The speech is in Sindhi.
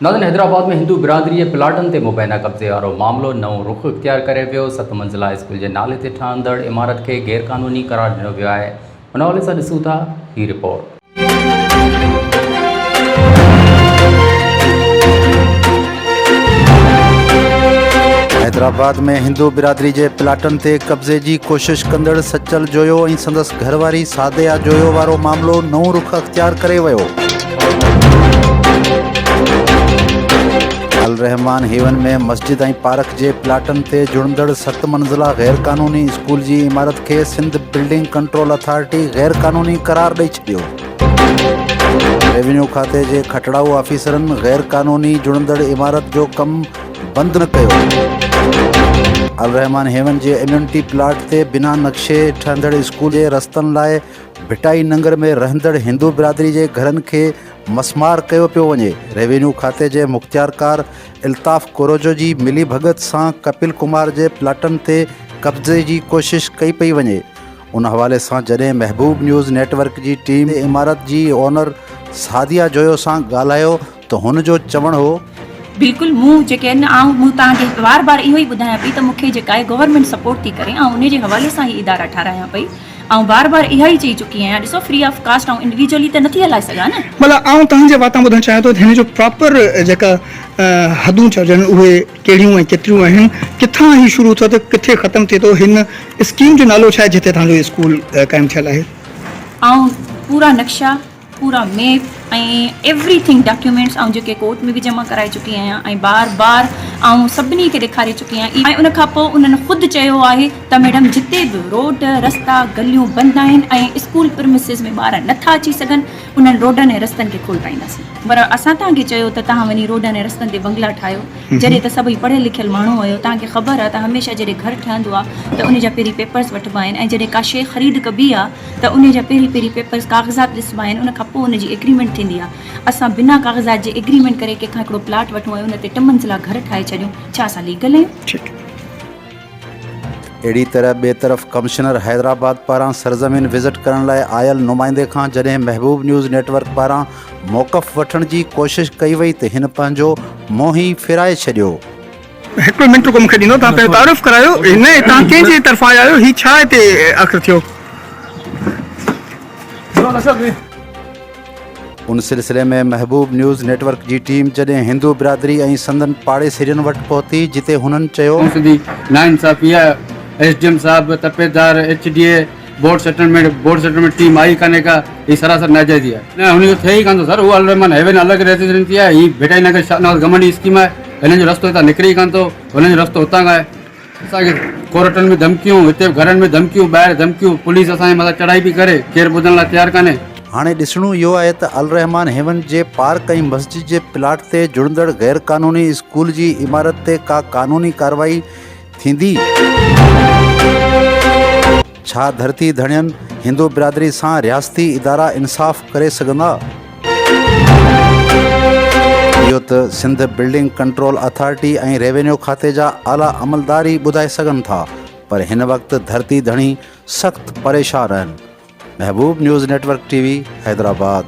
ناظرين حيدرآباد ۾ هندو برادري جي پلاٽن تي مبينا قبضي وارو معاملو نئون رخ اختيار ڪري ويو، ست منزله اسڪول جي نالي تي ٺهندڙ عمارت کي غيرقانوني قرار ڏنو ويو آهي، ان حوالي سان ڏسون ٿا هي رپورٽ. حيدرآباد ۾ هندو برادري جي پلاٽن تي قبضي جي ڪوشش ڪندڙ سچل جويو ۽ سندس گهرواري صاديا جويو وارو معاملو نئون رخ اختيار ڪري ويو. الرحمان هيون ۾ مسجد ۽ پارڪ جي پلاٽن تي جڙندڙ ست منزله غيرقانوني اسڪول جي عمارت کي سنڌ بلڊنگ ڪنٽرول اٿارٽي غيرقانوني قرار ڏئي ڇڏيو. ريونيو کاتي جي کٽڙائو آفيسرن غيرقانوني جڙندڙ عمارت جو ڪم بند نه ڪيو. الرحمان هيون جي ايميونٽي پلاٽ تي بنا نقشي ٺهندڙ اسڪول جي رستن لاء ڀٽائي ننگر ۾ رهندڙ هندو برادري جي گهرن کي مسمار ڪيو پيو وڃي، ريونيو کاتي جي مختيارڪار الطاف ڪوروجو جي ملي ڀڳت سان ڪپل ڪمار جي پلاٽن تي قبضي جي ڪوشش ڪئي پئي وڃي، ان حوالي سان جڏهن محبوب نيوز نيٽ ورڪ جي ٽيم عمارت جي اونر سعديه جويو سان ڳالهايو ته هن جو چوڻ هو. بلڪل مون جيڪي آهن آئون مون توهان کي بار بار اهو ئي ٻڌايان پئي ته مون کي جيڪا آهي گورنمينٽ سپورٽ ٿي ڪري آئون ان جي حوالي سان هي ادارا ٺارايان پئي آئون بار بار اها ئي چئي چڪي آهيان ڏسو فري آف ڪاسٽ آئون انڊويجولي ته نٿي هلائي سگهان نه. مطلب آئون توهان جي واتان ٻڌڻ چاهيان ٿو ته هن جو پراپر جيڪا حدون چئجن اهي ڪهڙيون ۽ ڪيتريون آهن ڪٿان هي شروع ٿيو ته ڪٿي ختم ٿئي ٿو هن اسڪيم جو نالو ڇا آهي جتي توهان جو اسڪول قائم ٿيل آهي. آئون پورا نقشا پورا ميپ ۽ ايوري ٿنگ ڊاڪيومينٽس آئون جيڪي ڪورٽ ۾ به جمع ڪرائي چڪي آهيان ۽ بار بار آئون سڀني کي ڏيکاري چڪي آهيان ۽ ان کان پوء انهن خود چيو آهي ته ميڊم جتي به روڊ رستا گليون بند آهن ۽ اسڪول پرمسز ۾ ٻار نٿا اچي سگهن انهن روڊن ۽ رستن کي کولرائينداسين پر اسان توهان کي چيو ته توهان وڃي روڊن ۽ رستن تي بنگلا ٺاهيو جڏهن ته سڀئي پڙهيل لکيل ماڻهو آهيو توهان کي خبر آهي ته هميشه جڏهن گهر ٺهندو آهي ته ان جا پهرين پيپرس وٺبا آهن ۽ جڏهن ڪا شيء خريد ڪبي آهي ته انهي جا پهرين پهرين پيپرز ڪاغذات ڏسبا آهن ان کان پوء ان جي ايگريمينٽ ٿيندي آهي. اسان بنا ڪاغذات جي ايگريمينٽ ڪري ڪنهن کان هڪڙو پلاٽ وٺون ۽ ان تي ٽه منزلا گهر ٺاهي ڇڏيون ڇا اسان ليگل آهيون؟ اهڙي طرح ٻئي طرف ڪمشنر حيدرآباد پاران سرزمين وزٽ ڪرڻ لاء آيل نمائندي کان جڏهن محبوب نيوز نيٽ ورڪ پاران موقف وٺڻ جي ڪوشش ڪئي وئي ته هن پنهنجو منهن ئي ڦيرائي ڇڏيو. هڪڙو منٽ رڳو مونکي ڏيندو توهان پنهنجو تعارف ڪرايو نه توهان ڪنهن جي طرفان آيا آهيو هي ڇا هتي آخر ٿيو. ان سلسلي ۾ محبوب نيوز نيٽ ورڪ جي ٽيم جڏهن هندو برادري ۽ سندن پاڙيسرين وٽ پهتي جتي هنن چيو. سڌي ناانصافي آهي ايس ڊي ايم صاحب تپيدار H D A board settlement board settlement team آئي ڪانهي ڪا هي سراسر ناجائزي آهي. نه هن جو ٿئي ئي ڪانه ٿو سر هو الرحمان هيون الڳ ريزيڊنسي آهي هي ڀٽائي نگر شاهنواز گهمنڊي اسڪيم آهي هنن جو رستو هتان نڪري ئي ڪانه ٿو هنن جو رستو هتان کان آهي اسان کي ڪورٽن ۾ ڌمڪيون هتي به گهرن ۾ ڌمڪيون ٻاهر ڌمڪيون پوليس اسان جي مٿان چڙهائي پئي ڪري ڪير ٻڌڻ لاء تيار ڪانهي. هاڻي ڏسڻو اهو آهي ته الرحمان هيون جي پارڪ ۽ مسجد جي پلاٽ تي جڙندڙ غيرقانوني اسڪول جي عمارت تي ڪا قانوني ڪارروائي ٿيندي؟ ڇا ڌرتي ڌڻين هندو برادري سان رياستي ادارا انصاف ڪري سگهندا؟ اهو ته Sindh building control authority ۽ revenue کاتي جا اعليٰ عملدار ئي ٻڌائي سگهن ٿا پر هن وقت ڌرتي ڌڻي سخت پريشان آهن. Mehboob news network T V Hyderabad.